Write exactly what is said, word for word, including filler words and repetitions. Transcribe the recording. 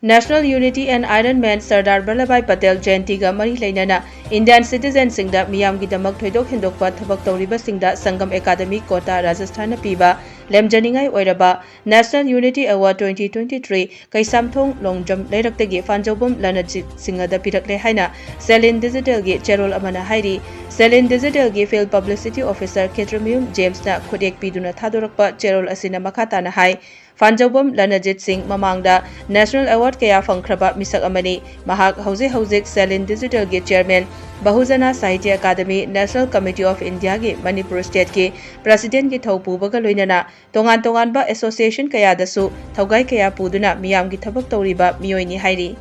National Unity and Iron Man Sardar Vallabhbhai Patel ꯖꯌꯟꯇꯤꯒ ꯃꯔꯤ ꯂꯩꯅꯅ Indian citizenꯁꯤꯡꯗ ꯃꯤꯌꯥꯝꯒꯤꯗꯃꯛ ꯊꯣꯏꯗꯣꯛ ꯍꯦꯟꯗꯣꯛꯄ ꯊꯕꯛ ꯇꯧꯔꯤꯕꯁꯤꯡꯗ ꯁꯪꯒꯝ ꯑꯦꯀꯥꯗꯃꯤ ꯀꯣꯇꯥ ꯔꯥꯖꯁꯊꯥꯟꯅ ꯄꯤꯕ ꯂꯦꯝꯖꯅꯤꯡꯉꯥꯏ ꯑꯣꯏꯔꯕ National Unity Award twenty twenty-three Keishamthong long jump ꯂꯩꯔꯛꯇꯒꯤ ꯐꯥꯟꯖꯧꯕꯝ ꯂꯅꯖꯤꯠ ꯁꯤꯡꯍꯗ ꯄꯤꯔꯛꯂꯦ ꯍꯥꯏꯅ ꯁꯦꯂꯤꯟ ꯗꯤꯖꯤꯇꯦꯜꯒꯤ ꯆꯦꯔꯣꯜ ꯑꯃꯅ ꯍꯥꯏꯔꯤ꯫ ꯁꯦꯂꯤꯟ ꯗꯤꯖꯤꯇꯦꯜꯒꯤ field publicity officer ꯈꯦꯇ꯭ꯔꯃꯌꯨꯝ ꯖꯦꯝꯁꯅ ꯈꯨꯠꯌꯦꯛ ꯄꯤꯗꯨꯅ ꯊꯥꯗꯣꯔꯛꯄ ꯆꯦꯔꯣꯜ ꯑꯁꯤꯅ ꯃꯈꯥ ꯇꯥꯅ ꯍꯥꯏ, ꯐꯥꯟꯖꯧꯕꯝ ꯂꯅꯖꯤꯠ ꯁꯤꯡ ꯃꯃꯥꯡꯗ National Award ꯀꯌꯥ ꯐꯪꯈ꯭ꯔꯕ ꯃꯤꯁꯛ ꯑꯃꯅꯤ꯫ ꯃꯍꯥꯛ ꯍꯧꯖꯤꯛ ꯍꯧꯖꯤꯛ ꯁꯦꯂꯤꯟ ꯗꯤꯖꯤꯇꯦꯜꯒꯤ chairman, ꯕꯍꯨꯖꯅ Sahitya academy, National Committee of Indiaꯒꯤ ꯃꯅꯤꯄꯨꯔ stateꯀꯤ presidentꯀꯤ ꯊꯧ ꯄꯨꯕꯒ ꯂꯣꯏꯅꯅ ꯇꯣꯉꯥꯟ ꯇꯣꯉꯥꯟꯕ association ꯀꯌꯥꯗꯁꯨ ꯊꯧꯒꯥꯏ ꯀꯌꯥ ꯄꯨꯗꯨꯅ ꯃꯤꯌꯥꯝꯒꯤ ꯊꯕꯛ ꯇꯧꯔꯤꯕ ꯃꯤꯑꯣꯏꯅꯤ ꯍꯥꯏꯔꯤ꯫